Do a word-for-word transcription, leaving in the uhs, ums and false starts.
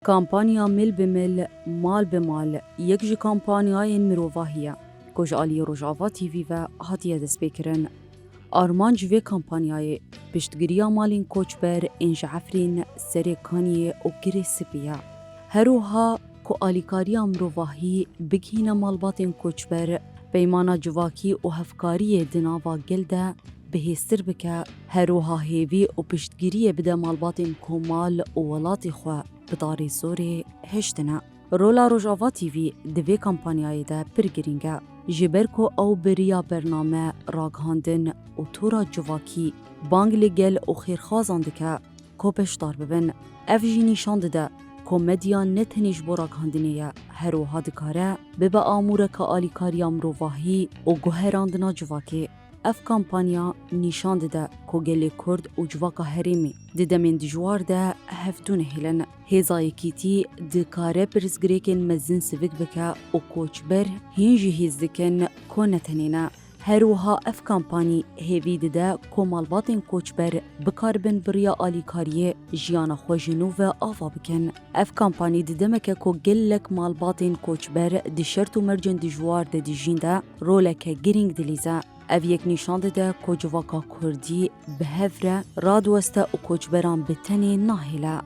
Kampanya Mil bi Mil, Mal bi Mal yek ji kampanyayên mirovahî ye ku ji aliyê Rojava T V ve hatiye destpêkirin. Armanc vê kampanyayê piştgiriya malên koçber ên ji Efrîn, Serê Kaniyê û Girê Spî ye. Her wiha ku alîkariya mirovahî bigihîne malbatên koçber, peymana civakî û hevkariyê di nava gel de bihêztir bike, her wiha hêvî û piştgiriyê bide malbatên komal û welatê xwe bi darê zorê hiştine. Rola Rojava T V di vê kampanyayê de pir girîng e. Ji ber ku ew bi riya bername, ragihandin û tora civakî bang li gel û xêrxwazan dike ku beşdar bibin. Ev jî nîşan dide ku medya ne tenê ji bo ragihandinê ye, her wiha dikare bibe amûreke alîkariya mirovahî û guherandina civakê. Ev kampanya nîşan dide ku gelê Kurd û civaka herêmê di demên dijwar de hevdû nehêlin. Hêza yekîtî dikare pirsgirêkên mezin sivik bike û koçber hîn jî hîs dikin ku ne tenê ne. Her wiha ev kampanî hêvî dide ku malbatên koçber bikaribin bi riya alîkariyê jiyana xwe ji nû ve ava bikin. Ev kampanî di demeke ku gelek malbatên koçber di şert û mercên dijwar de dijîn de roleke girîng dilîze. Ev yek nîşan dide ku civaka kurdî bi hev re radiweste û koçberan bi tenê nahêle.